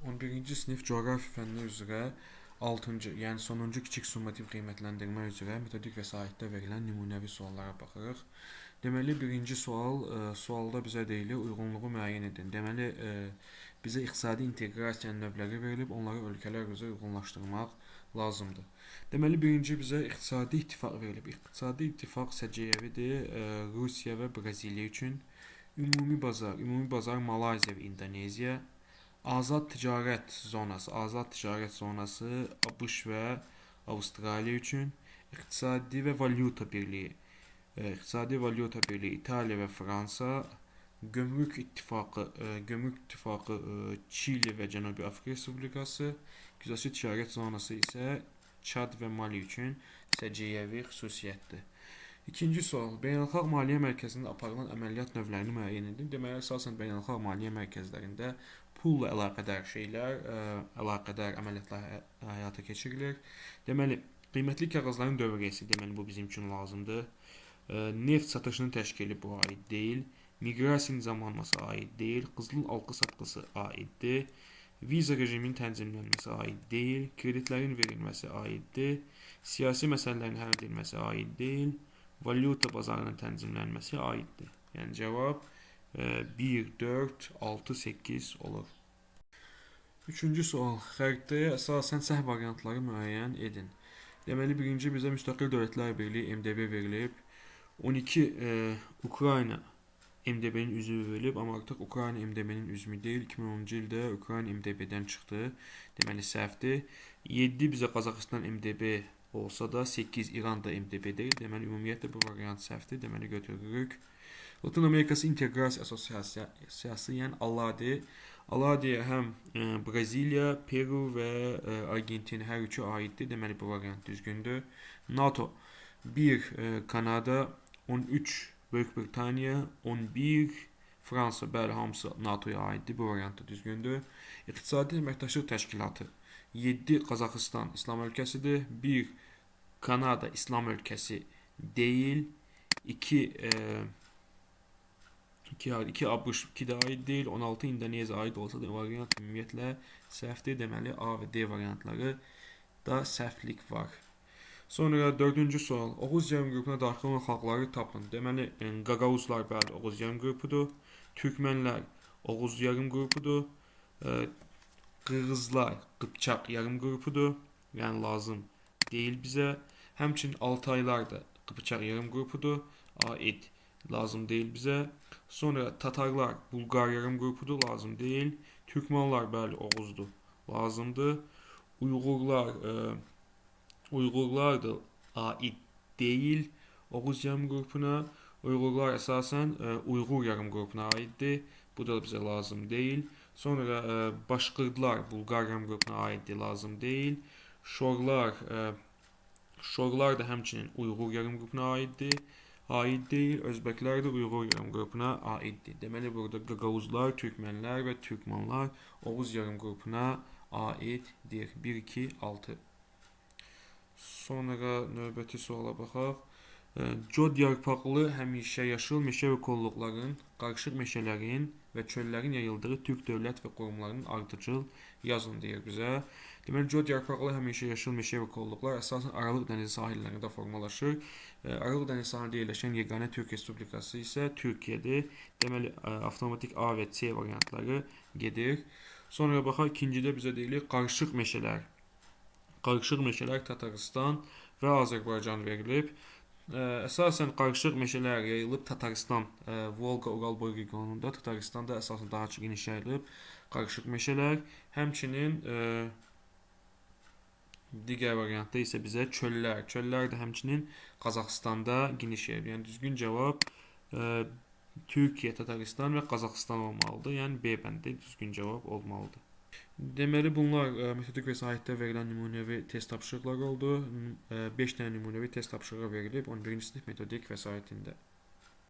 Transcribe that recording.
11-ci sinif coğrafiya fənni üzrə 6-cı, yəni sonuncu kiçik summativ qiymətləndirmə üzrə metodik vəsaitdə verilən nümunəvi suallara baxırıq. Deməli, birinci sual, sualda bizə deyilir, uyğunluğu müəyyən edin. Deməli, bizə iqtisadi inteqrasiyanın növləri verilib, onları ölkələr üzrə uyğunlaşdırmaq lazımdır. Deməli, birinci bizə iqtisadi ittifaq verilib. İqtisadi ittifaq səciyyəvidir, Rusiya və Braziliya üçün. Ümumi bazar, ümumi bazar Malayziya və İndoneziya. Azad ticarət zonası, azad ticarət zonası ABŞ və Avstraliya üçün. İqtisadi və valyuta birliyi, İqtisadi valyuta birliyi İtaliya və Fransa. Gömrük ittifaqı, Gömrük ittifaqı Çili və Cənubi Afrika Respublikası. Güzəştli ticarət zonası isə Çad və Mali üçün səciyyəvi xüsusiyyətdir. İkinci sual, beynəlxalq maliyyə mərkəzində aparılan əməliyyat növlərini müəyyən edin. Deməli, əsasən beynəlxalq maliyyə mərkəzlərində pulla əlaqədar şeylər, əlaqədar əməliyyatlar həyata keçirilir. Deməli, qiymətli kağızların dövriyyəsi, deməli, bu bizim üçün lazımdır. Neft satışının təşkili bu aid deyil. Miqrasiya nizamlanması aid deyil. Qızıl alqı-satqısı aiddir. Viza rejiminin tənzimlənməsi aid deyil. Kreditlərin verilməsi aiddir. Siyasi məsələlərin həll edilməsi aid deyil. Valyuta bazarının tənzimlənməsi aiddir. Yəni cavab 1, 4, 6, 8 olur. Üçüncü sual. Xəritəyə əsasən səhv variantları müəyyən edin. Deməli, birinci bizə Müstəqil Dövlətlər Birliyi MDB verilib. 12 Ukrayna MDB-nin üzvü verilib, amma artıq Ukrayna MDB-nin üzvü deyil. 2010-cu ildə Ukrayna MDB-dən çıxdı. Deməli, səhvdir. 7 bizə Qazaxıstan MDB olsa da 8 İran da MDB deyil. Deməli, ümumiyyətlə bu variant səhvdir. Deməli, götürürük. Latın Amerikası İnteqrasiya Assosiasiyası, yəni ALADI. ALADI-yə həm Braziliya, Peru və Argentina hər üçü aiddir. Deməli, bu variant düzgündür. NATO 1 Kanada, 13 Böyük Britaniya, 11 Fransa, bəli, hamısı NATO-ya aiddir. Bu variant da düzgündür. İqtisadi Əməkdaşlıq Təşkilatı 7 Qazaxıstan İslam ölkəsidir. 1 Kanada İslam ölkəsi deyil. 2 2 ABŞ 2 də aid deyil. 16 İndoneziya aid olsa da variant ümumiyyətlə səhvdir. Deməli A və D variantları da səhvlik var. Sonra dördüncü sual. Oğuz yarım qrupuna daxil olan xalqları tapın. Deməli, Qaqavuzlar bəli Oğuz yarım qrupudur. Türkmənlər Oğuz yarım qrupudur. Qırğızlar Qıpçaq yarım qrupudur. Yəni lazım deyil bizə. Həmçinin Altaylar da Qıpçaq yarım qrupudur. Aid lazım deyil bizə. Sonra Tatarlar Bulqar yarım qrupudur, lazım deyil. Türkmanlar bəli Oğuzdur, lazımdır. Uyğurlar Uyğurlar da aid deyil Oğuz yarım qrupuna. Uyğurlar əsasən Uyğur yarım qrupuna aiddir. Bu da bizə lazım deyil. Sonra Başqırdlar Bulqar yarım qrupuna aiddir, lazım deyil. Şorlar Şorlar da həmçinin Uyğur yarım qrupuna aiddir. Aid deyil. Özbəklər də Uyğur yarım qrupuna aiddir. Deməli, burada Qaqavuzlar, Türkmənlər və Türkmanlar Oğuz yarım qrupuna aiddir. 1, 2, 6. Sonra növbəti suala baxaq. Cod yarpaqlı həmişə yaşıl meşə və kolluqların, qarışıq meşələrin və çöllərin yayıldığı türk dövlət və qurumlarının ardıcıl yazın deyir bizə. Deməli, cod yarpaqlı həmişə yaşıl meşə və kolluqlar əsasən Aralıq dənizi sahillərində formalaşır. Aralıq dənizi sahilində yerləşən yeganə Türk Respublikası isə Türkiyədir. Deməli, avtomatik A və C variantları gedir. Sonra baxaq, ikincidə bizə deyilir qarışıq meşələr. Qarışıq meşələr Tatarıstan və Azərbaycan verilib. Əsasən qarışıq meşələr yayılıb Tatarıstan, Volqa Ural boyu regionunda. Tatarıstanda əsasən daha çox geniş yayılıb qarışıq meşələr. Həmçinin digər variantda isə bizə çöllər. Çöllər də həmçinin Qazaxıstanda geniş yayılıb. Yəni düzgün cavab Türkiyə, Tatarıstan və Qazaxıstan olmalıdır. Yəni B bəndi düzgün cavab olmalıdır. Deməli, bunlar metodik vəsaitdə verilən nümunəvi test tapşırıqları oldu. 5 dənə nümunəvi test tapşırığı verilib 11-ci sinif metodik vəsaitində.